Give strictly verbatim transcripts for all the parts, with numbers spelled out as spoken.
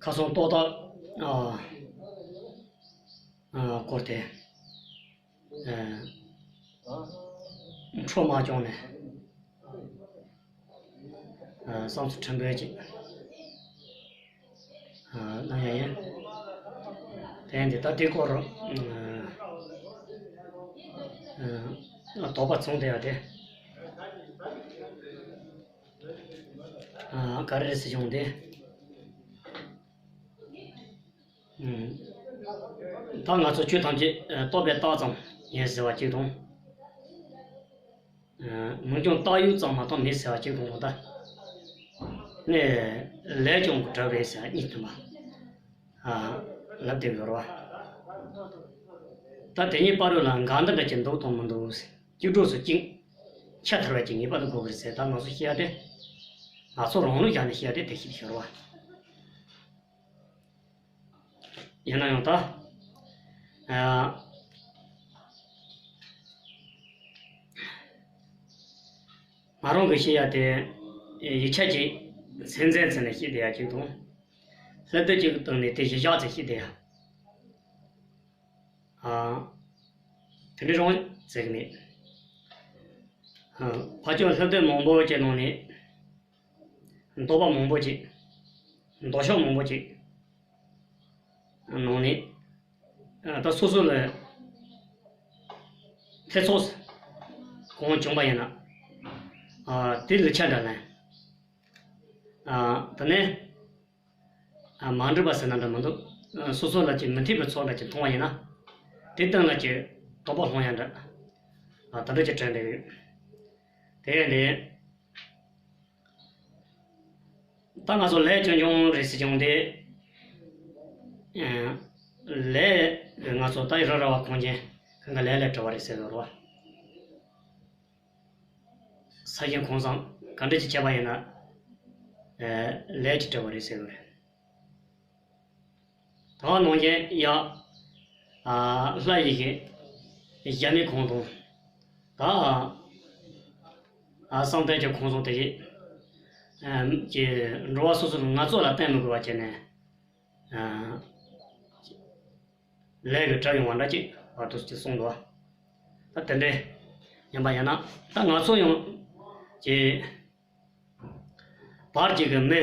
ཁ་སང་ཏོག་ཏོག་ཨ་ཨ་སྐོར་དེ། ཨ་འཕྲོ་མ་བྱུང་ནས། ཨ་བསམ་ཚུལ་ཕྲན་བུ་ཅིག་ཨ་གནང་ཡ་ཡིན། དེ་ཡིན་དེ་ད་དེ་སྐོར་ཨ་དོགས་པ་ཚང་དེ་ཡ་དེ། ཨ་ག་རེ་རེད་ཟེར་བྱུང་དེ། ཨུམ། ད་ང་ཚོ་ཆོས་ཐམས་ཅད་ཨ་རྟོགས་པས་བཏགས་ཙམ་ཡིན་ཟེར་བ་གཅིག་དང་། ཨ་མིང་རྐྱང་བཏགས་ཡུལ་ཙམ་མ་གཏོགས་མེད་ཟེར་བ་གཅིག་དང་། ད་ནི་ལས་ཀྱང་གྲུབ་པས་ཟེར་བ་གཉིས་ཐོན་པ། ཨ་ལབ་བསྡད་ཡོད་རེད་བ། ད་དེ་གཉིས་བར་ལ་འགལ་ཟླ་འདྲ་ཅིག་འདུག་དང་མི་འདུག་ཟེར། གཅིག་གྲོགས་སུ་གཅིག་ཆ་མཐུན་པ་ཅིག་ངེས་པར་དུ་དགོས་ཀྱི་རེད་ཟེར། ད་ང་ཚོ་བཤད་ཡ་དེ། ང་ཚོ་རང་ལུགས་བཞག་ནས་བཤད་ཡ་དེ་དེ་ཞིག་ཤོར་བ། ཡིན་ན་ཡང་ད། ཨ་ང་རང་གི་བཤད་ཡ་དེ། ཡིག་ཆ་ཅིག་ཚན་ཚན་ཚན་ནས་བཤད་བསྡད་ཡ་ཅིག་དང་། སློབ་དེབ་ཅིག་གི་སྟེང་ནས་དེ་གཞི་བཞག་ཚེ་བཤད་བསྡད་ཡ། ཨ། དེ་འདྲ་རང་ཟེར་གི་མེད། ཨ། ཕར་ཕྱོགས་སློབ་དེབ་མང་པོ་ཅིག་ནང་ནས། འདོད་པ་མང་པོ་ཅིག་འདོད་ཕྱོགས་མང་པོ་ཅིག་ནང་ནས། ཨ། ད་སོ་སོ་ལ་ཐེ་ཚོམ་གང་བྱུང་བ་ཡིན་ན། ཨ། དེ་ལ་ཆ་འདྲ་ལེན། ཨ། དེ་ནས། ཨ། མ་འགྲིག་པ་ཟེར་ན་འདྲ་མི་འདུག་ཨ། སོ་སོ་ལ་ཅིག་མི་འཐད་པའི་ཚོགས་འདྲ་ཅིག་མཐོང་བ་ཡིན་ན། དེ་སྟེང་ལ་ཅིག་དོགས་པ་སློང་ཡ་འདྲ། ཨ། དེ་འདྲ་ཅིག་དྲན་འདུག་དེ་ཡིན་དེ། ད་ང་ཚོ་ལས་ཆུང་ཆུང་རེད་ཟེར་བྱུང་སྟེ། ཨ། ལས་ང་ཚོ་ད་ཡི་ར་ར་བ་ཁོང་ཆེན་གང་ག་ལས་ལས་གྲུབ་པ་རེད་ཟེར་བ་རེད་བ། ས་ཞིང་གོང་གསུམ་ག་འདྲ་ཅིག་བྱས་པ་ཡིན་ན། ཨ། ལས་ཀྱིས་གྲུབ་པ་རེད་ཟེར་བ་རེད། ད་ནང་བཞིན་ཡ། ཨ། ལྷ་ཡི་གི་གཞལ་མེད་ཁང་དང་། ད། ཨ། བསམ་གཏན་གྱི་ཁང་བཟང་དེ་གི། ཨ། གྱི་འགྲོ་བ་སོ་སོ་ལ་ང་ཚོ་ལ་བརྟེན་མི་དགོས་པ་བྱས་ནས། ཨ། ལས་ཀྱིས་གྲུབ་ཡོང་བ་འདྲ་ཅིག་བར་དུ་ཅིག་གསུངས་འདུག་ད་དེ་འདྲའི་ཡིན་པ་ཡིན་ན། ད་ང་ཚོ་ཡང་གྱི་བར་གྱི་གི་མི།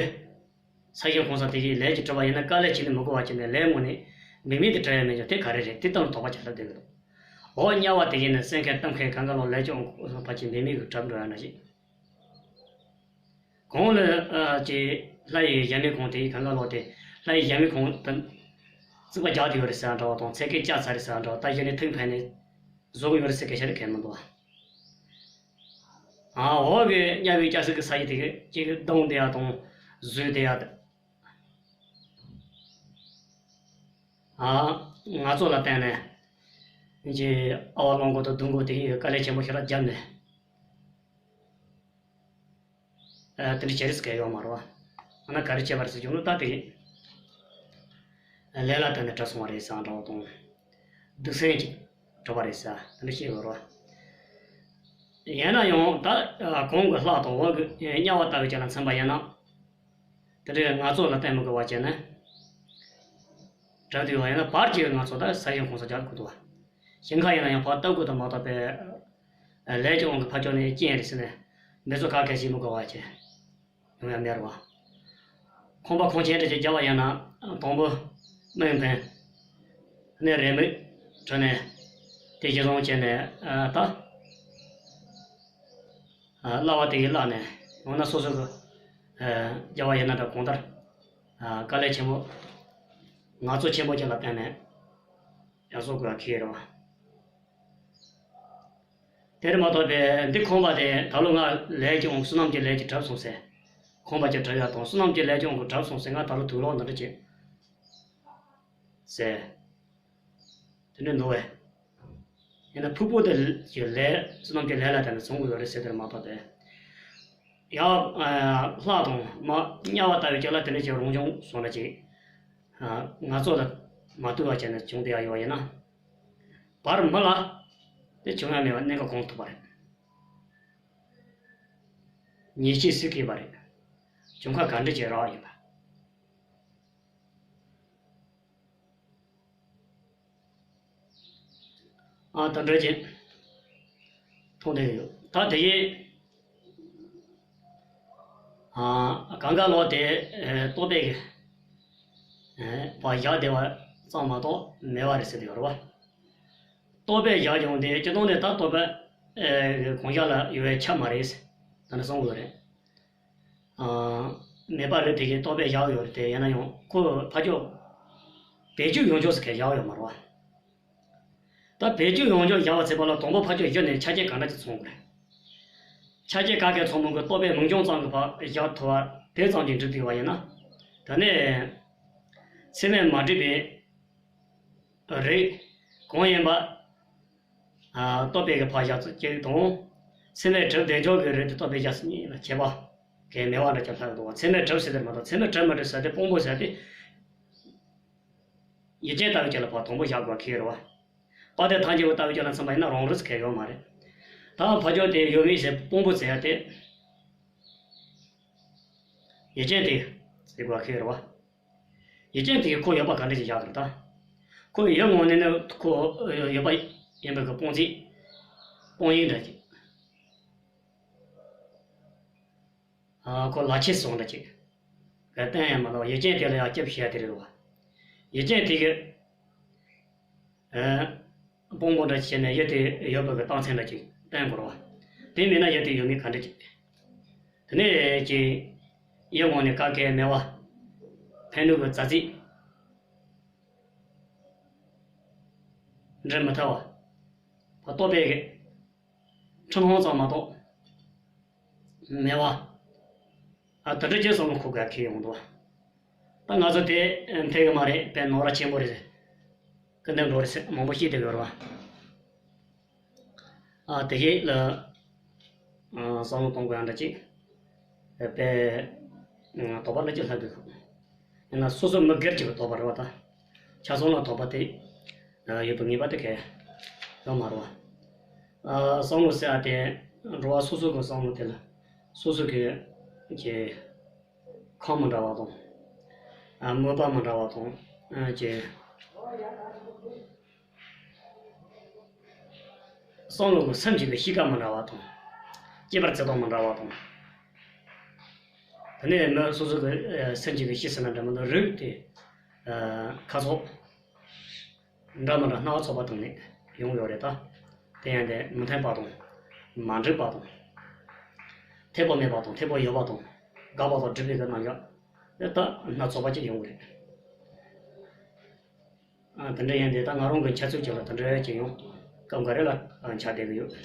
ས་ཞིང་གོང་གསུམ་དེ་གི་ལས་ཀྱིས་གྲུབ་པ་ཡིན་ན། དཀའ་ལས་བྱས་ནས་མི་དགོས་པ་བྱས་ནས་ལས་དངོས་ནས་འབད་མེད་དུ་གྲུབ་ཡ་མེད་ཀྱང་དེ་ག་རེ་རེད། དེ་ལྟ་བུ་དོགས་པ་བྱེད་སླབ་བསྡད་ཀྱི་འདུག་འོ་དམྱལ་བ་དེ་གི་ནི་བསད་མཁན་གཏུབ་མཁན་གང་ག་ལོག་ལས་ཀྱི་དབང་གིས་ཕར་ཕྱིན་འབད་མེད་ཀྱིས་གྲུབ་འགྲོ་ཡ་འདྲ་ཞིག་གོང་ལ་ཨ་ཅེ་ལྷ་ཡི་གཞལ་མེད་ཁང་དེ་གང་ག་ལོག་དེ། ལྷ་ཡི་གཞལ་མེད་ཁང་དུ་རྩིག་པ་རྒྱག་བསྡད་ཡོད་རེད་ཟེར་འདྲ་བ་དང་། ཚད་བཀལ་བཅག་ཚར་རེད་ཟེར་འདྲ་བ། ད་གཞི་ནས་ཐིག་འཕེན་ནས་བཟོ་གི་ཡོད་རེད་ཟེར་སྐད་ཆ་རེ་གང་མི་འདུག་ཨ། འོག་གི་དམྱལ་བའི་སྐྱ་སེར་གྱི་ས་གཞི་དེ་གི་ཅིག་གི་སྡོང་དེ་ཡ་དང་བཟོས་དེ་ཡ། ཨ། ང་ཚོ་ལ་བརྟེན་ནས་ཅིག་ཨ་བ་ལོང་མགོ་དང་བདུད་མགོ་དེ་གི་དཀའ་ལས་ཆེན་པོ་ཞེ་དྲག་བརྒྱབ་ནས། ཨ། དེ་འདྲ་བྱེད་རེས་གང་ཡོད་མ་རེད་བ། ཨ་ན་ག་རེ་བྱས་པ་རེད་ཟེར་བྱུང་ན། ད་དེ་ལས་ལ་བརྟེན་ནས་གྲུབ་སོང་བ་རེད་ཟེར་འདྲ་བ་དང་། གདུགས་སེམས་ཀྱིས་གྲུབ་པ་རེད་ཟེར་དེ་འདྲ་བཤད་ཡོད་རེད་བ། ཡིན་ན་ཡང་ད་གོང་གི་ལྷ་དང་འོག་གི་དམྱལ་བ་ལྟ་བུ་ཅིག་ལ་མཚོན་པ་ཡིན་ན། དེ་འདྲའི་ང་ཚོ་ལ་བརྟེན་མི་དགོས་པ་བྱས་ནས་གྲུབ་བསྡད་ཡོད་པ་ཡིན་ན། བར་གྱི་ང་ཚོ་ད་ས་ཞིང་གོང་གསུམ་རྒྱག་དགོས་འདུག་བ། ཞིང་ཁ་ཡིན་ན་ཡང་ཕར་བཏབ་དགོས་དང་མ་གཏོགས་པའི། ལས་ཀྱི་དབང་གིས་ཕར་ཕྱོགས་ནས་རྐྱེན་རེད་ཟེར་ནས་འབད་རྩོལ་ག་གེ་བྱེད་མི་དགོས་པ་བྱས། ཡོང་ཡ་མེད་རེད་བ། ཁང་པ་ཁང་ཆེན་འདྲ་ཅིག་རྒྱབ་པ་ཡིན་ན། དང་པོ་སྨན་ཕན། ནས་རེས་མོས་བྲོས་ནས་དེ་གཞི་བཟུང་བྱས་ནས། ཨ། ད། ཨ། གླ་བ་དེ་གི་གླ་ནས། འོ་ན་སོ་སོ་གི། ཨ། རྒྱབ་པ་ཡིན་ན་འདྲ་གང་ལྟར། ཨ། དཀའ་ལས་ཆེན་པོ། ངལ་རྩོལ་ཆེན་པོ་ཅིག་ལ་བརྟེན་ནས་ཡར་བཟོ་དགོས་པ་ཁེལ་རེད་བ། དེར་མ་གཏོགས་པའི་འདི་ཁང་པ་དེ་ད་ལོ་ང་ལས་ཀྱི་དབང་གིས། བསོད་ནམས་ཀྱི་ལས་ཀྱིས་གྲུབ་སོང་ཟེར། ཁང་པ་ཅིག་གྲུབ་ཡ་དང་བསོད་ནམས་ཀྱི་ལས་ཀྱི་དབང་གིས་གྲུབ་སོང་ཟེར། ང་ད་ལོ་དུག་ལོག་འདི་འདྲ་ཅིག་ཟེར། དེ་འདྲ་འདུག་བས། ཡིན་ན་ཕུག་པོ་དེ་ཀྱི་ལས། བསོད་ནམས་ཀྱི་ལས་ལ་བརྟེན་ནས་བྱུང་དགོས་ཡོད་རེད་ཟེར། དེར་མ་གཏོགས་པའི། ཡང་། ཨ། ལྷ་དང་མ་དམྱལ་བ་ལྟ་བུ་ཅིག་ལ་དེ་འདྲ་ཅིག་རང་བྱུང་སོང་ན་ཅིག་ཨ། ངལ་རྩོལ་ལ་མ་ལྟོས་པ་བྱས་ནས་བྱུང་བསྡད་ཡ་ཡོད་པ་ཡིན་ན། བར་མི་ལ་དེ་བྱུང་ཡ་མེད་པ་གནད་འགག་གང་ཐུབ་པ་རེད། ཉེས་ཆད་སུས་བཀལ་བ་རེད། གྱོང་ཁ་ག་འདྲ་ཅིག་རག་ཡིན་པ། ཨ་དེ་འདྲ་ཅིག་མཐོང་བསྡད་ཡོད། ད་དེ་ཡིན། ཨ་གང་ག་ལོག་དེ་ཨེ་རྟོག་པའི་གི་ཨེ་བ་བཞག་བསྡད་པ་ཙམ་མ་གཏོགས་མེད་པ་རེད་ཟེར་དེ་ཡོད་རེད་བ། རྟོག་པས་བཞག་ཀྱང་དེ་སྤྱིར་བཏང་ནས་ད་རྟོག་པ་ཨེ་གང་བཞག་ལ་ཡོད་པའི་ཆ་མ་རེད། ད་ནི་གསུང་དགོས་རེད། ཨ་མེད་པ་རེད། དེ་གའི་རྟོག་པས་བཞག་ཡོད་རེད་དེ། ཡིན་ན་ཡང་ཁོ་ཕར་ཕྱོགས་བེད་སྤྱོད་ཡོང་ཕྱོགས་སུ་གས་བཞག་ཡོད་མ་རེད་བ། ད་བེད་སྤྱོད་ཡོང་ཕྱོགས་བཞག་པ་ཚེ་བ་ལ་དང་པོ་ཕར་ཕྱོགས་གཞི་ནས་ཆ་རྐྱེན་ག་འདྲ་ཅིག་ཚང་དགོས་རེད། ཆ་རྐྱེན་ག་གེ་ཚང་མོ་གི་རྟོག་པའི་མིང་རྐྱང་ཙམ་གྱི་བར་བཞག་ཐུབ་པ་དེ་ཙམ་གྱིས་འགྲིག་འདུག་བ་ཡིན་ན། ད་ནི་ཚད་མས་མ་གྲུབ་པའི་རིགས་གང་ཡིན་པ། ཨ་རྟོག་པའི་གི་བར་བཞག་ཚུལ་གཅིག་དང་། ཚད་མས་གྲུབ་བདེ་འཇོག་གི་རིགས་དེ་རྟོག་པས་བཞག་ཚུལ་གཉིས་ལ་ཁྱད་པར་གང་ཡང་མེད་པ་འདྲ་ཅིག་ལྷག་འདུག་བ། ཚད་མས་གྲུབ་ཟེར་དེ་མ་གཏོགས། ཚད་མས་གྲུབ་མ་གྲུབ་ཟེར་དེ་དཔང་པོ་ཟེར་དེ། ཡུལ་ཅན་ལྟ་བུ་ཅིག་ལ་ཕར་དང་པོ་བཞག་དགོས་ཁེལ་རེད་བ། དཔལ་ལྡན་ཐམས་ཅད་པ་ལྟ་བུ་ཅིག་ལ་མཚོན་པ་ཡིན་ན་རང་རིགས་ཁེལ་ཡོད་མ་རེད། ད་ཕར་ཕྱོགས་དེ་ཡོད་མེད་ཟེར་དཔང་པོ་ཟེར་ཡ་དེ། ཡུལ་ཅན་དེ་ཟེར་དགོས་ཁེལ་རེད་བ། ཡུལ་ཅན་དེ་གིས་ཁོ་ཡོད་པ་ག་འདྲ་ཞིག་བཞག་གི་རེད་ད། ཁོ་ཡོད་ངོས་ནས་ནི་ཁོ་ཡོད་པ་ཡིན་པའི་གི་དཔང་ཚིག་དཔང་ཡིག་འདྲ་ཅིག་ཨ་ཁོ་ལག་ཆས་བཟོ་འདྲ་ཅིག་ག་བསྟན་ཡང་མ་གཏོགས། ཡུལ་ཅན་དེ་ལ་ཡང་སྐྱབས་བྱེད་ཡ་དེ་རེད་བ། ཡུལ་ཅན་དེ་གི་ཨ་དཔང་པོ་འདྲ་བྱས་ནས་ཡུལ་དེ་ཡོད་པའི་གི་རྟགས་མཚན་འདྲ་ཅིག་བསྟན་དགོས་རེད་བ། དེ་མིན་ན་ཡུལ་དེ་ཡོད་མེད་ག་འདྲ་ཅིག་དེ་ནས་ཀྱི་ཡུལ་ངོས་ནས་ག་གེ་མེད་པ། ཕན་གནོད་ཀྱི་རྩ་ཚིག་འདྲེན་མི་ཐུབ་པ། རྟོག་པའི་གི་འཁྲུལ་སྣང་ཙམ་མ་གཏོགས་མེད་པ། ཨ་དེ་འདྲ་ཅིག་བསམ་བློ་འཁོར་དགོས་ཁེལ་ཡོང་འདུག་བ། ད་ང་ཚོ་དེ་འཐད་གི་མ་རེད། དཔེ་ནོར་བ་ཆེན་པོ་རེད། སྐུ་མདུན་འགྲོ་རེད་ཟེར་མང་པོ་བཤད་བསྡད་ཡོད་རེད་བ། ཨ་དེ་བཞིན་ལ་ཨ་བསམ་བློ་གཏོང་དགོས་ཡ་འདྲ་ཅིག་དཔེ་ཨ་དོགས་པ་འདྲ་ཅིག་ལྷག་གི་ཡོད། ཡིན་ན་སོ་སོ་མི་སྒེར་གཅིག་གི་དོགས་པ་རེད་བ། ད་ཆ་ཚང་ལ་དོགས་པ་དེ་ཨ་ཡོད་པའི་ངེས་པ་དེ་གས་ཡོད་མ་རེད་བ། ཨ་བསམ་བློ་ཟེར་ཡ་དེ་འགྲོ་བ་སོ་སོ་གི་བསམ་བློ་དེ་ལ་སོ་སོ་གི་གི་ཁམས་མི་འདྲ་བ་དང་། ཨ་མོས་པ་མི་འདྲ་བ་དང་། ཨ་ཀྱི་བསམ་བློ་གི་སེམས་ཀྱི་གི་གཤིས་ཀ་མི་འདྲ་བ་དང་། སྐྱེས་པར་བརྩི་སྟངས་མི་འདྲ་བ་དང་། དེ་ནས་མི་སོ་སོ་གི་ཨ་སེམས་ཀྱི་གི་གཤིས་ཟེར་ན་འདྲ་མི་འདུག་རིགས་དེ་ཨ་ཁ་ཕྱོགས་འདྲ་མི་འདྲ་སྣ་ཚོགས་པ་དང་ནི་ཡོང་ཡོད་རེད་ད། དེ་ཡང་དེ་མི་མཐུན་པ་དང་། མ་འགྲིག་པ་དང་། འཐད་པ་མེད་པ་དང་འཐད་པ་ཡོད་པ་དང་། དགག་པ་དང་སྒྲུབ་པའི་གི་རྣམ་གཞག་དེ་ད་སྣ་ཚོགས་པ་ཅིག་ཡོང་གི་རེད། ཨ་དེ་འདྲ་ཡིན་དེ་ད་ང་རང་གི་འཆད་ཚུལ་ཅིག་ལ་དེ་འདྲ་ཅིག་ཡོང་། སྐབས་འགའ་རེ་ལ་ཨ་འཆད་བསྡད་ཀྱི་ཡོད།